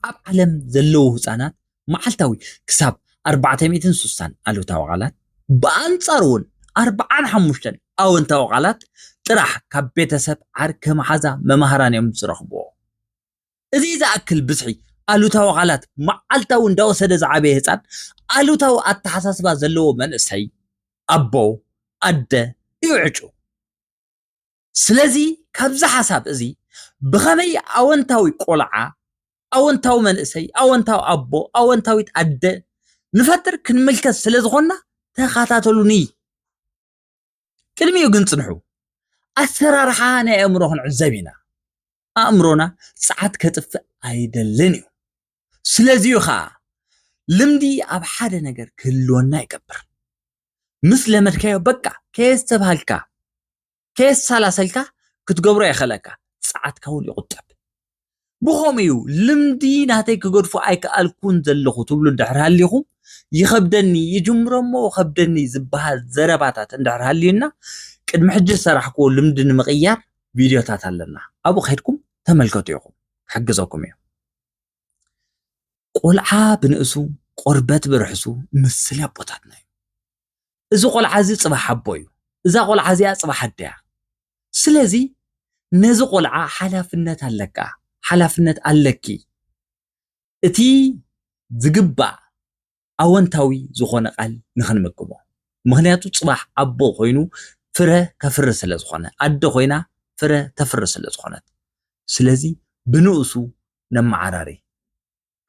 ኣብ ዓለም ዘለዉ ህጻናት መዓልታዊ ክሳብ ኣርባዕተ ሚእትን ስሳን ኣሉታዊ ቃላት፣ ብኣንጻሩ እውን ኣርባዓን ሓሙሽተን ኣወንታዊ ቃላት ጥራሕ ካብ ቤተሰብ፣ ዓርኪ፣ መሓዛ፣ መማህራን እዮም ዝረኽብዎ። እዚ ዝኣክል ብዝሒ ኣሉታዊ ቃላት መዓልታዊ እንዳወሰደ ዝዓበየ ህጻን ኣሉታዊ ኣተሓሳስባ ዘለዎ መንእሰይ ኣቦ፣ ኣደ እዩ ዕጩ። ስለዚ ካብዚ ሓሳብ እዚ ብኸመይ ኣወንታዊ ቆልዓ፣ ኣወንታዊ መንእሰይ፣ ኣወንታዊ ኣቦ፣ ኣወንታዊት ኣደ ንፈጥር ክንምልከት ስለ ዝኾንና ተኸታተሉኒ። ቅድሚኡ ግን ጽንሑ። ኣሰራርሓ ናይ ኣእምሮ ክንዕዘብ ኢና። ኣእምሮና ጸዓት ከጥፍእ ኣይደልን እዩ። ስለዚ'ዩ ኸኣ ልምዲ ኣብ ሓደ ነገር ክህልወና ይገብር። ምስ ለመድካዮ በቃ ከየስተብሃልካ፣ ከየሰላሰልካ ክትገብሮ የኽእለካ። ጸዓትካ እውን ይቑጠብ። ብኸምኡ እዩ ልምዲ ናተይ ክገድፎ ኣይከኣልኩን ዘለኹ ትብሉ እንድሕር ሃሊኹም፣ ይኸብደኒ፣ ይጅምሮ እሞ ይኸብደኒ ዝበሃል ዘረባታት እንድሕር ሃልዩና፣ ቅድሚ ሕጂ ዝሰራሕክዎ ልምዲ ንምቕያር ቪድዮታት ኣለና። ኣብኡ ከይድኩም ተመልከቱ ኢኹም፣ ክሕግዘኩም እዩ። ቆልዓ ብንእሱ፣ ቆርበት ብርሕሱ ምስል ኣቦታትና እዩ። እዚ ቆልዓ እዚ ጽባሕ ኣቦ እዩ። እዛ ቆልዓ እዚኣ ጽባሕ ኣደ እያ። ስለዚ ነዚ ቆልዓ ሓላፍነት ኣለካ፣ ሓላፍነት ኣለኪ። እቲ ዝግባእ ኣወንታዊ ዝኾነ ቃል ንኽንምግቦ። ምኽንያቱ ጽባሕ ኣቦ ኮይኑ ፍረ ከፍሪ ስለ ዝኾነ፣ ኣደ ኮይና ፍረ ተፍሪ ስለ ዝኾነት። ስለዚ ብንኡሱ ነመዓራሪ።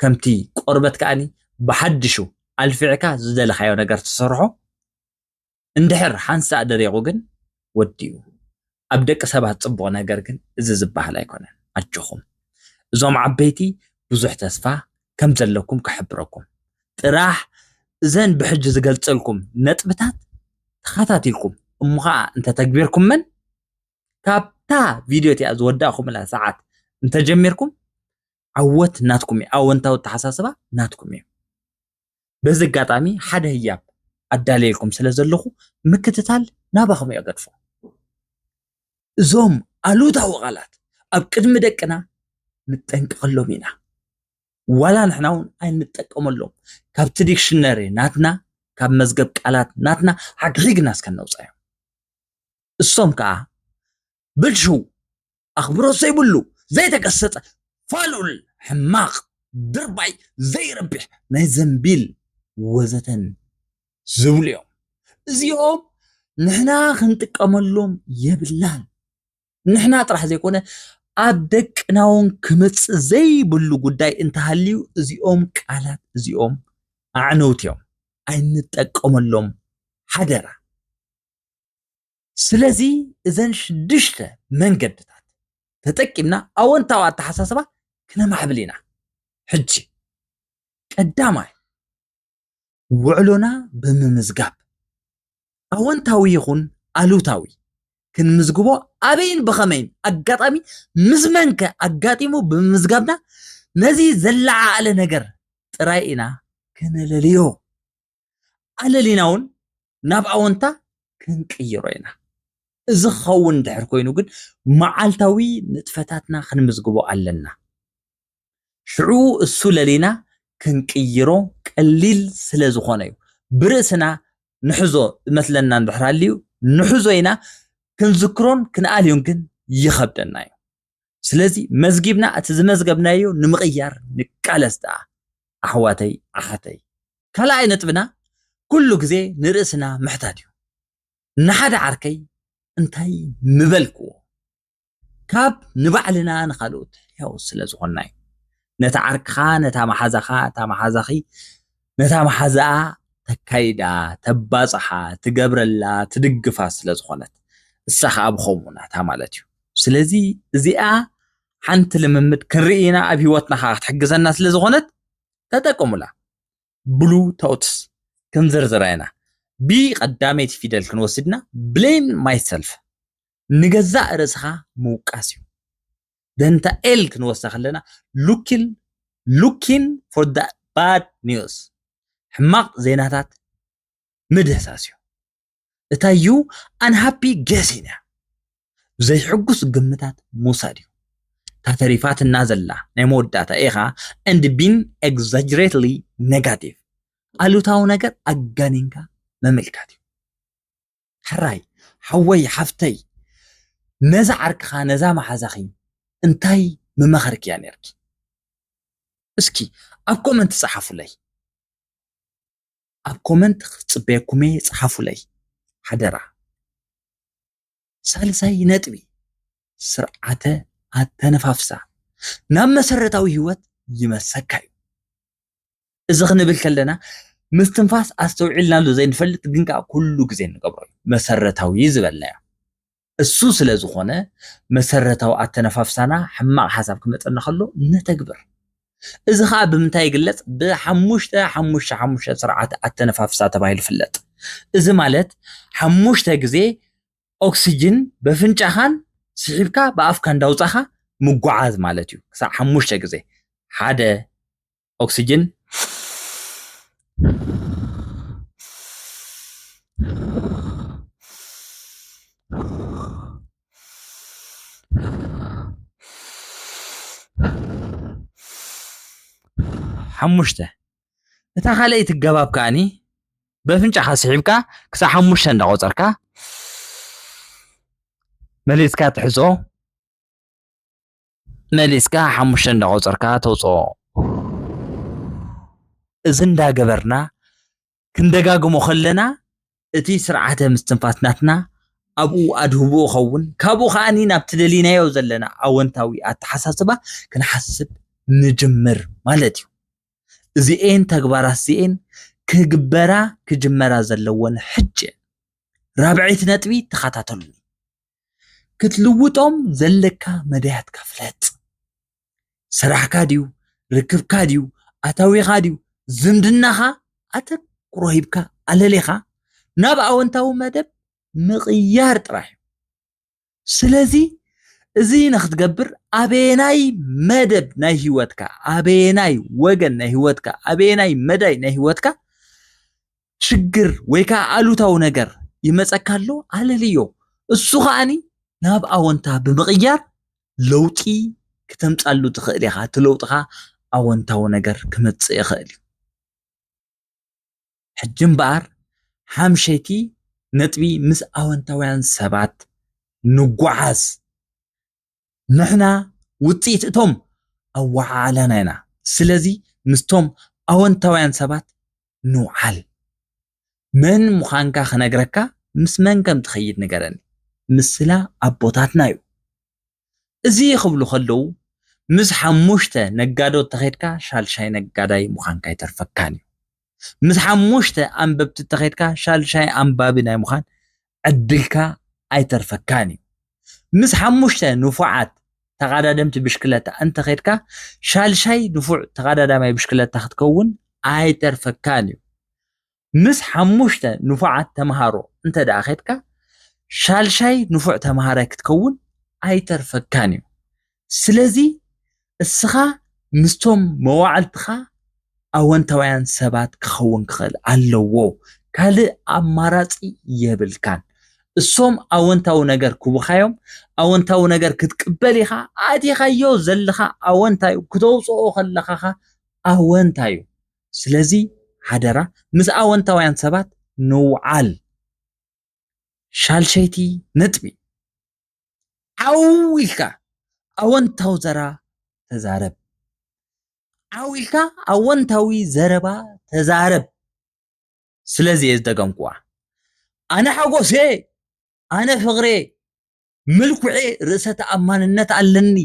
ከምቲ ቆርበት ከኣኒ ብሓድሹ ኣልፊዕካ ዝደለኻዮ ነገር ትሰርሖ። እንድሕር ሓንሳእ ደሪቑ ግን ወዲኡ። ኣብ ደቂ ሰባት ጽቡቕ ነገር ግን እዚ ዝበሃል ኣይኮነን። ኣጆኹም። እዞም ዓበይቲ ብዙሕ ተስፋ ከም ዘለኩም ክሕብረኩም። ጥራሕ እዘን ብሕጂ ዝገልጸልኩም ነጥብታት ተኸታቲልኩም እሞ ኸኣ እንተተግቢርኩመን፣ ካብታ ቪድዮ እቲኣ ዝወዳእኩምላ ሰዓት እንተጀሚርኩም፣ ዓወት ናትኩም እዩ። ኣወንታዊ ኣተሓሳስባ ናትኩም እዩ። በዚ ኣጋጣሚ ሓደ ህያብ ኣዳልየልኩም ስለ ዘለኹ፣ ምክትታል ናባኹም እየ ገድፎ። እዞም ኣሉታዊ ቃላት ኣብ ቅድሚ ደቅና ንጠንቀቐሎም ኢና። ዋላ ንሕና እውን ኣይንጠቀመሎም። ካብቲ ዲክሽነሪ ናትና፣ ካብ መዝገብ ቃላት ናትና ሓግሒግና እስከ ነውጻዮም። እሶም ከኣ ብልሽው፣ ኣኽብሮት ዘይብሉ፣ ዘይተገሰጸ፣ ፋሉል፣ ሕማቕ፣ ድርባይ፣ ዘይረብሕ፣ ናይ ዘንቢል ወዘተን ዝብሉ እዮም። እዚኦም ንሕና ክንጥቀመሎም የብልናን። ንሕና ጥራሕ ዘይኮነ ኣብ ደቅና እውን ክመጽእ ዘይብሉ ጉዳይ እንተሃልዩ እዚኦም ቃላት እዚኦም ኣዕነውቲ እዮም። ኣይንጠቀመሎም ሓደራ። ስለዚ እዘን ሽዱሽተ መንገድታት ተጠቂምና ኣወንታዊ ኣተሓሳስባ ክነማዕብል ኢና። ሕጂ ቀዳማይ ውዕሎና ብምምዝጋብ ኣወንታዊ ይኹን ኣሉታዊ ክንምዝግቦ ኣበይን ብኸመይን ኣጋጣሚ ምስ መንከ ኣጋጢሙ ብምምዝጋብና ነዚ ዘለዓዓለ ነገር ጥራይ ኢና ከነለልዮ። ኣለሊና እውን ናብ ኣወንታ ክንቅይሮ ኢና። እዚ ክኸውን እንድሕር ኮይኑ ግን መዓልታዊ ንጥፈታትና ክንምዝግቦ ኣለና። ሽዑ እሱ ለሊና ክንቅይሮ ቀሊል ስለ ዝኾነ እዩ። ብርእስና ንሕዞ እመስለና እንድሕር ኣልዩ ንሕዞ ኢና ክንዝክሮን ክንኣልዮን ግን ይኸብደና እዩ። ስለዚ መዝጊብና እቲ ዝመዝገብናዮ ንምቕያር ንቃለስ ደኣ ኣሕዋተይ ኣሓተይ። ካልኣይ ነጥብና ኩሉ ግዜ ንርእስና ምሕታት እዩ። ንሓደ ዓርከይ እንታይ ምበልክዎ? ካብ ንባዕልና ንኻልኦት ሕያው ስለ ዝኾንና እዩ። ነታ ዓርክኻ፣ ነታ መሓዛኻ፣ እታ መሓዛኺ ነታ መሓዛኣ ተካይዳ፣ ተባጽሓ፣ ትገብረላ፣ ትድግፋ ስለ ዝኾነት እሳ ኸኣ ብኸምኡ ናታ ማለት እዩ። ስለዚ እዚኣ ሓንቲ ልምምድ ክንርኢ ኢና ኣብ ህይወትና ኸኣ ክትሕግዘና ስለ ዝኾነት ተጠቀሙላ። ብሉ ቶትስ ክንዝርዝራ ኢና። ቢ ቀዳመይቲ ፊደል ክንወስድና blame myself ንገዛእ ርእስኻ ምውቃስ እዩ። ደንታ ኤል ክንወስዳ ከለና looking looking for the bad news ሕማቕ ዜናታት ምድህሳስ እዩ። እታ ዩ ኣንሃፒ ጌሲን እያ። ዘይሕጉስ ግምታት ምውሳድ እዩ። እታ ተሪፋትና ዘላ ናይ መወዳእታ ኢኻ and being exaggeratedly negative ኣሉታዊ ነገር ኣጋኒንካ ምምልካት እዩ። ሕራይ ሓወይ ሓፍተይ ነዛ ዓርክኻ ነዛ መሓዛኺ እንታይ ምመኸርክያ ነርኪ? እስኪ ኣብ ኮመንት ጸሓፉለይ። ኣብ ኮመንት ክጽበየኩም'የ ጸሓፉለይ ሓደራ። ሳልሳይ ነጥቢ ስርዓተ ኣተነፋፍሳ ናብ መሰረታዊ ህይወት ይመሰካ እዩ። እዚ ክንብል ከለና ምስትንፋስ ኣስተውዒልናሉ ዘይንፈልጥ ግን ከኣ ኩሉ ግዜ እንገብሮ እዩ። መሰረታዊ ዝበልናዮ እሱ ስለ ዝኾነ መሰረታዊ ኣተነፋፍሳና ሕማቕ ሓሳብ ክመጸና ከሎ ነተግብር። እዚ ኸኣ ብምንታይ ይግለጽ? ብሓሙሽተ ሓሙሽተ ሓሙሽተ ስርዓት ኣተነፋፍሳ ተባሂሉ ይፍለጥ። እዚ ማለት ሓሙሽተ ግዜ ኦክስጅን በፍንጫኻን ስሒብካ ብኣፍካ እንዳውጻኻ ምጓዓዝ ማለት እዩ። ክሳዕ ሓሙሽተ ግዜ ሓደ ኦክስጅን ሓሙሽተ እታ ካልኣይቲ ገባብ ከኣኒ በፍንጫኻ ስሒብካ ክሳብ ሓሙሽተ እንዳቆጸርካ መሊስካ ትሕዞ መሊስካ ሓሙሽተ እንዳቆጸርካ ተውፅኦ። እዚ እንዳገበርና ክንደጋግሞ ከለና እቲ ስርዓተ ምስትንፋስ ናትና ኣብኡ ኣድህቦ ይኸውን። ካብኡ ከኣኒ ናብቲ ደሊናዮ ዘለና ኣወንታዊ ኣተሓሳስባ ክንሓስብ ንጅምር ማለት እዩ። እዚኤን ተግባራት እዚኤን ክግበራ ክጅመራ ዘለወን ሕጂ እየን። ራብዐይቲ ነጥቢ ተኸታተሉኒ። ክትልውጦም ዘለካ መዳያትካ ፍለጥ። ስራሕካ ድዩ፣ ርክብካ ድዩ፣ ኣታዊኻ ድዩ፣ ዝምድናኻ ኣተኩሮ ሂብካ ኣለሊኻ ናብ ኣወንታዊ መደብ ምቕያር ጥራሕ እዩ። ስለዚ እዚ ንክትገብር ኣበየናይ መደብ ናይ ህይወትካ፣ ኣበየናይ ወገን ናይ ህይወትካ፣ ኣበየናይ መዳይ ናይ ህይወትካ ሽግር ወይ ከዓ ኣሉታዊ ነገር ይመፀካ ኣሎ ኣለልዮ። እሱ ከዓኒ ናብ ኣወንታ ብምቕያር ለውጢ ክተምፃሉ ትኽእል ኢኻ። እቲ ለውጥኻ ኣወንታዊ ነገር ክመፅእ ይኽእል እዩ። ሕጂ እምበኣር ሓምሸይቲ ነጥቢ ምስ ኣወንታውያን ሰባት ንጓዓዝ። ንሕና ውፅኢት እቶም ኣወዓዕላና ኢና። ስለዚ ምስቶም ኣወንታውያን ሰባት ንውዓል። መን ምዃንካ ክነግረካ ምስ መን ከም ትኸይድ ንገረኒ። ምስላ ኣቦታትና እዩ። እዚ ክብሉ ከለዉ ምስ ሓሙሽተ ነጋዶ ተኸድካ ሻልሻይ ነጋዳይ ምዃንካ ኣይተርፈካን እዩ። ምስ ሓሙሽተ ኣንበብቲ ተኸድካ ሻልሻይ ኣንባቢ ናይ ምዃን ዕድልካ ኣይተርፈካን እዩ። ምስ ሓሙሽተ ንፉዓት ተቓዳደምቲ ብሽክለታ እንተኸድካ ሻልሻይ ንፉዕ ተቓዳዳማይ ብሽክለታ ክትከውን ኣይተርፈካን እዩ። ምስ ሓሙሽተ ንፉዓት ተምሃሮ እንተ ደኣ ኸድካ ሻልሻይ ንፉዕ ተምሃራይ ክትከውን ኣይተርፈካን እዩ። ስለዚ እስኻ ምስቶም መዋዕልትኻ ኣወንታውያን ሰባት ክኸውን ክኽእል ኣለዎ። ካልእ ኣማራጺ የብልካን። እሶም ኣወንታዊ ነገር ክቡኻዮም ኣወንታዊ ነገር ክትቅበል ኢኻ። ኣእቲኻዮ ዘለኻ ኣወንታ እዩ። ክተውፅኦ ከለኻኻ ኣወንታ እዩ። ስለዚ ሓደራ ምስ ኣወንታውያን ሰባት ንውዓል። ሻልሸይቲ ነጥቢ ዓው ኢልካ ኣወንታዊ ዘራ ተዛረብ። ዓው ኢልካ ኣወንታዊ ዘረባ ተዛረብ። ስለዚ እየ ዝደገምኩዋ። ኣነ ሓጎሴ፣ ኣነ ፍቕሬ፣ ምልኩዔ፣ ርእሰ ተኣማንነት ኣለኒ፣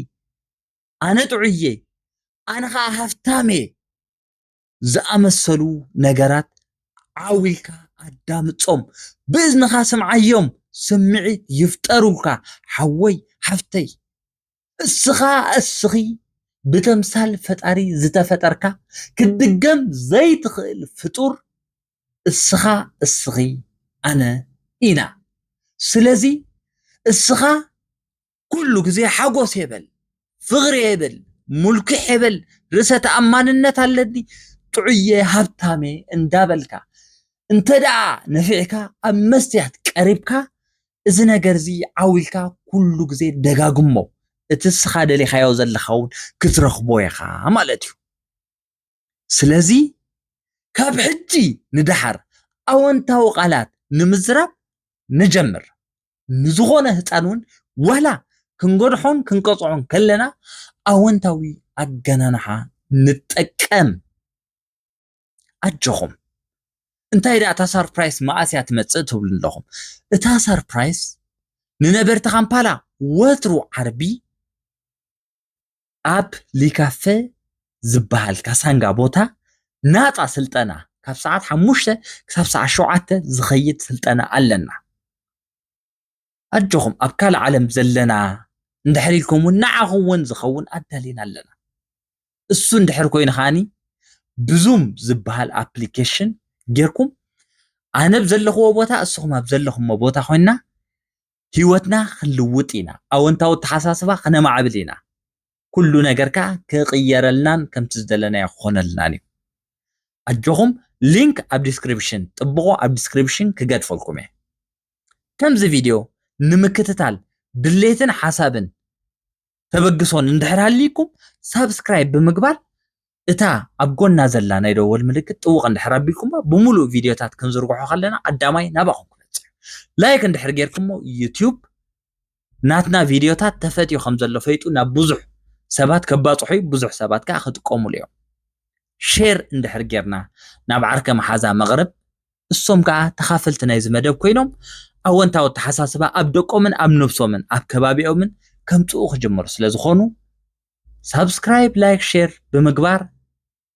ኣነ ጥዑየ፣ ኣነ ኸዓ ሃፍታሜ ዝኣመሰሉ ነገራት ዓው ኢልካ ኣዳምጾም። ብእዝንኻ ስምዓዮም፣ ስምዒት ይፍጠሩልካ። ሓወይ፣ ሓፍተይ፣ እስኻ እስኺ ብተምሳል ፈጣሪ ዝተፈጠርካ ክትድገም ዘይትኽእል ፍጡር እስኻ እስኺ ኣነ ኢና። ስለዚ እስኻ ኩሉ ግዜ ሓጎስ የበል፣ ፍቕሪ የበል፣ ሙልክዕ የበል፣ ርእሰ ተኣማንነት ኣለኒ፣ ጥዑየ፣ ሃብታሜ እንዳበልካ እንተ ደኣ ነፊዕካ ኣብ መስትያት ቀሪብካ እዚ ነገር እዚ ዓው ኢልካ ኩሉ ግዜ ደጋግሞ። እቲ እስኻ ደሊኻዮ ዘለኻ እውን ክትረኽቦ ኢኻ ማለት እዩ። ስለዚ ካብ ሕጂ ንደሓር ኣወንታዊ ቃላት ንምዝራብ ንጀምር። ንዝኾነ ህፃን እውን ዋላ ክንጎድሖን ክንቀፅዖን ከለና ኣወንታዊ ኣገናንሓ ንጠቀም። ኣጆኹም። እንታይ ደኣ እታ ሳርፕራይስ መኣስ እያ ትመጽእ ትብሉ ኣለኹም? እታ ሳርፕራይስ ንነበርቲ ካምፓላ ወትሩ ዓርቢ ኣብ ሊካፈ ዝበሃል ካሳንጋ ቦታ ናጻ ስልጠና ካብ ሰዓት ሓሙሽተ ክሳብ ሰዓት ሸውዓተ ዝኸይድ ስልጠና ኣለና። ኣጆኹም ኣብ ካልእ ዓለም ዘለና እንድሕር ኢልኩም እውን ንዓኹም እውን ዝኸውን ኣዳሊና ኣለና። እሱ እንድሕር ኮይኑ ከዓኒ ብዙም ዝበሃል ኣፕሊኬሽን ጌርኩም ኣነ ኣብ ዘለኽዎ ቦታ እስኹም ኣብ ዘለኹሞ ቦታ ኮይንና ህይወትና ክንልውጥ ኢና። ኣወንታዊ ኣተሓሳስባ ክነማዕብል ኢና። ኩሉ ነገር ከዓ ክቕየረልናን ከምቲ ዝደለናዮ ክኾነልናን እዩ። ኣጆኹም ሊንክ ኣብ ዲስክሪፕሽን ጥብቖ ኣብ ዲስክሪፕሽን ክገድፈልኩም እየ። ከምዚ ቪድዮ ንምክትታል ድሌትን ሓሳብን ተበግሶን እንድሕር ሃልይኩም ሳብስክራይብ ብምግባር እታ ኣብ ጎና ዘላ ናይ ደወል ምልክት ጥውቕ እንድሕር ኣቢልኩሞ ብምሉእ ቪድዮታት ክንዝርግሖ ከለና ቀዳማይ ናባኹም ክበፅሕ። ላይክ እንድሕር ጌርኩሞ ዩቲዩብ ናትና ቪድዮታት ተፈትዩ ከም ዘሎ ፈይጡ ናብ ብዙሕ ሰባት ከባፅሑ እዩ። ብዙሕ ሰባት ከዓ ክጥቀሙሉ እዮም። ሼር እንድሕር ጌርና ናብ ዓርከ መሓዛ መቕርብ እሶም ከዓ ተኻፈልቲ ናይዚ መደብ ኮይኖም ኣወንታዊ ኣተሓሳስባ ኣብ ደቆምን ኣብ ነብሶምን ኣብ ከባቢኦምን ከምፅኡ ክጅምሩ ስለ ዝኾኑ ሳብስክራይብ፣ ላይክ፣ ሼር ብምግባር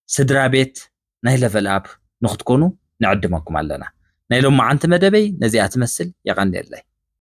ስድራ ቤት ናይ ለቨል ኣፕ ንክትኮኑ ንዕድመኩም ኣለና። ናይ ሎማዓንቲ መደበይ ነዚኣ ትመስል። የቐንየለይ።